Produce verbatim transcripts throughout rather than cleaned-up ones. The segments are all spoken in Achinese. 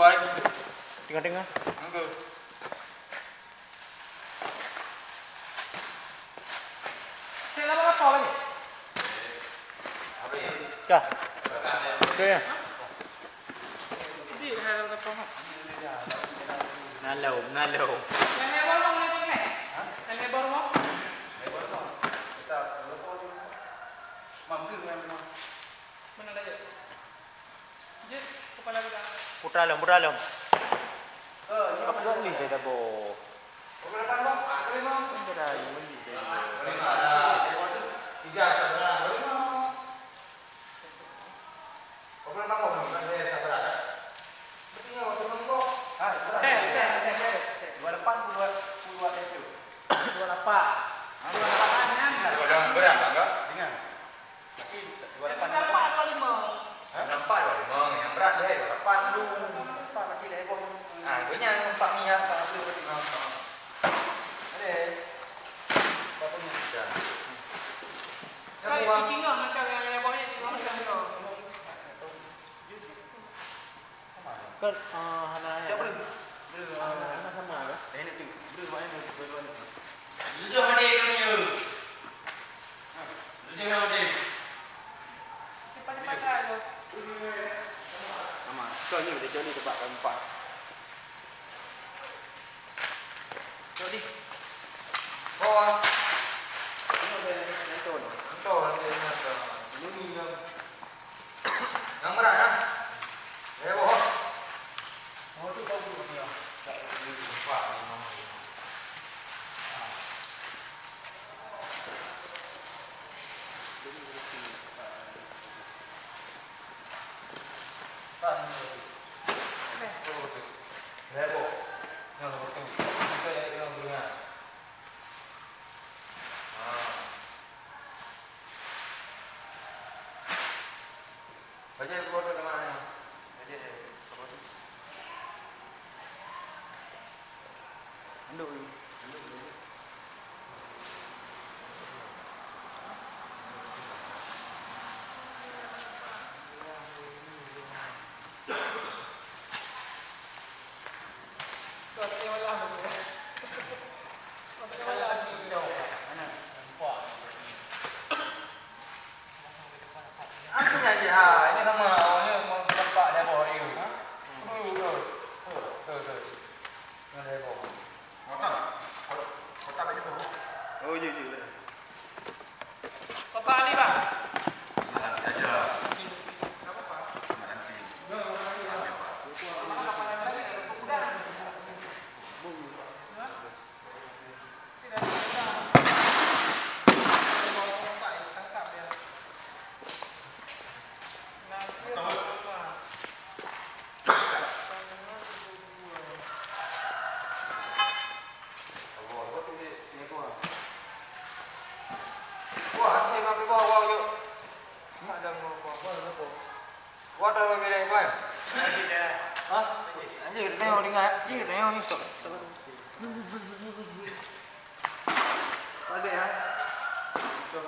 Tengah-tengah. Enggak. Saya lama apa lagi? Dah. Oke ya. Nalom, nalom. Yang lebar mana tu, kan? Yang lebar mana? Mana dah ya? Jih, kepala kita. Putar lom, putar lom. Apa lom ni saya dah bawa? Putar lom, putar lom. Putar lom, putar lom. Dua lapan puluh dua, puluh dua, puluh dua. Dua lapan. Dua lapan kan? Dua lapan. Berat, Bang, enggak? Ringan. Tapi dua lapan. Dua lapan, dua lima. Hah? Dua lapan, dua lima. Yang berat dia, dua lapan dulu. Dua lapan, tapi dah heboh. Ah, banyak yang empat minyak, empat puluh, empat puluh lima. Ada. Empat puluh. Dah. Kan tinggi lah macam yang, yang bawah ni, tinggi macam tu. Kan, ah, hana ya. Tak boleh. Boleh, ah, hana sama ya. Eh, nak tengok. Boleh, boleh, boleh, boleh, boleh. Jujur, Mak Dek, kami, ya. Jujur, Mak Dek. Cepat-cepat saja. Sama. Kau ni boleh jadi tempat keempat. Tengok di. Oh. Tengok dia, nonton. Nonton dia, nonton. Bunyi dia. Yang berat, ya? Ya, boh. Oh, tu tahu dia. Tak ada. Nampak ni, nama dia. Ah. Aku nyan je, ha, ini sama, oh, ni mau nampak dia bawa dia, ha? Betul, betul. Betul, betul, betul. Dengan dia bawa. Kotak? Kotak, kotak baju bawa. Oh, ya, ya, ya. Bapak Ali, Pak. Nanti aja. Enggak apa-apa. Nanti. Enggak, enggak, enggak. Enggak apa-apa. Udah. Hah? Wah, ada yang bilang, Boy. Hah? Anjir, tengok, dengar. Anjir, tengok ni, stop. Stop. Pakai, ha? Stop.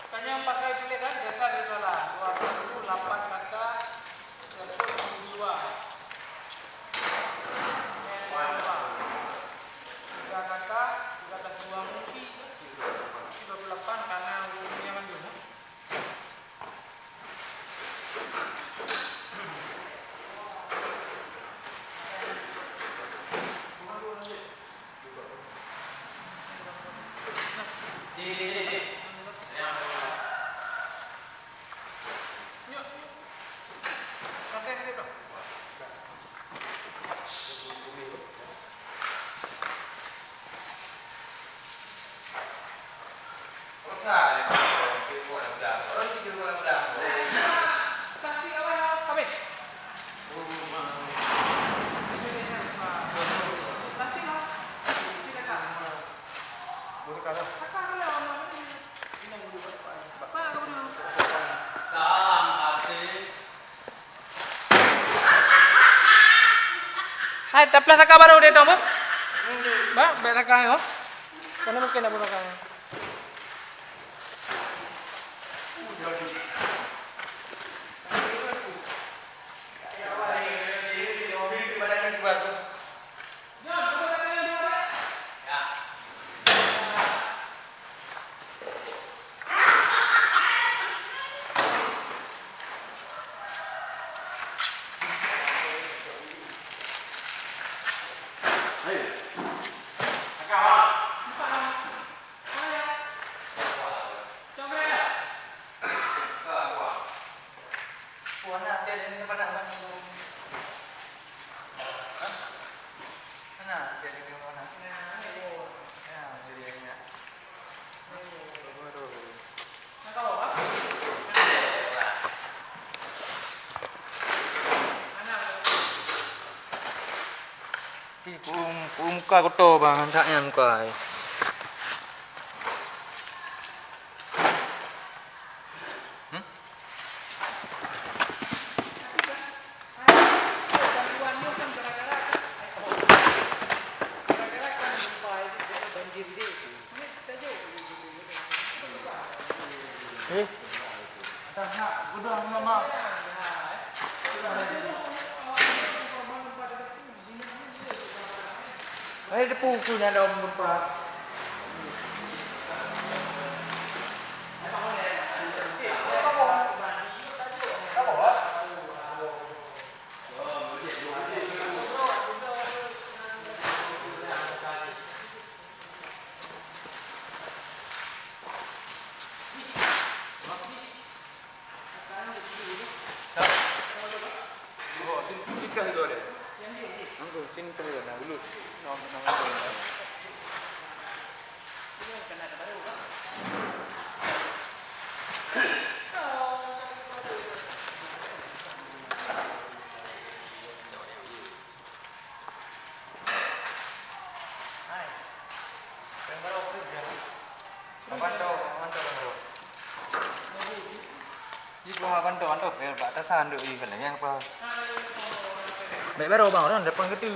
Tanyong pakai bilet, kan? Dasar risalah. Dua puluh lapan kata. Hai, taplah saka baru dia tu, apa? Ba, bèk saka nyoe. Mana mungkin nak bunuh kau? Ih, ku, ku muka kotor bang, handak nyan muka ai. Hmm? Eh? Eh, teupeu keu nyan lom gempa. Bèk barô bang, ureueng depan keutu.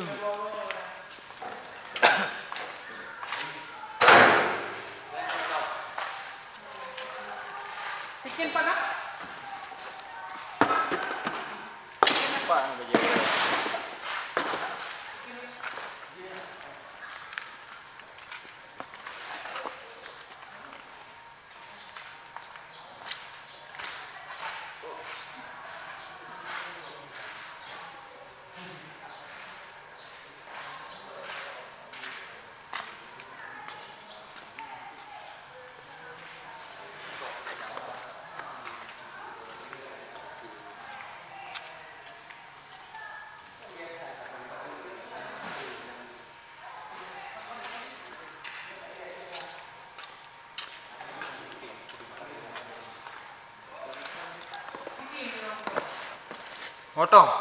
Bikin panas. Motong.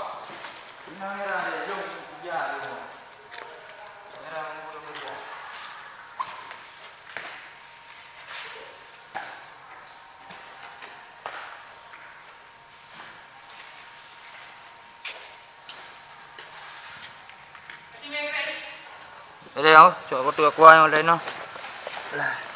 Ada yang cok kotor kuah yang lain noh. Lah.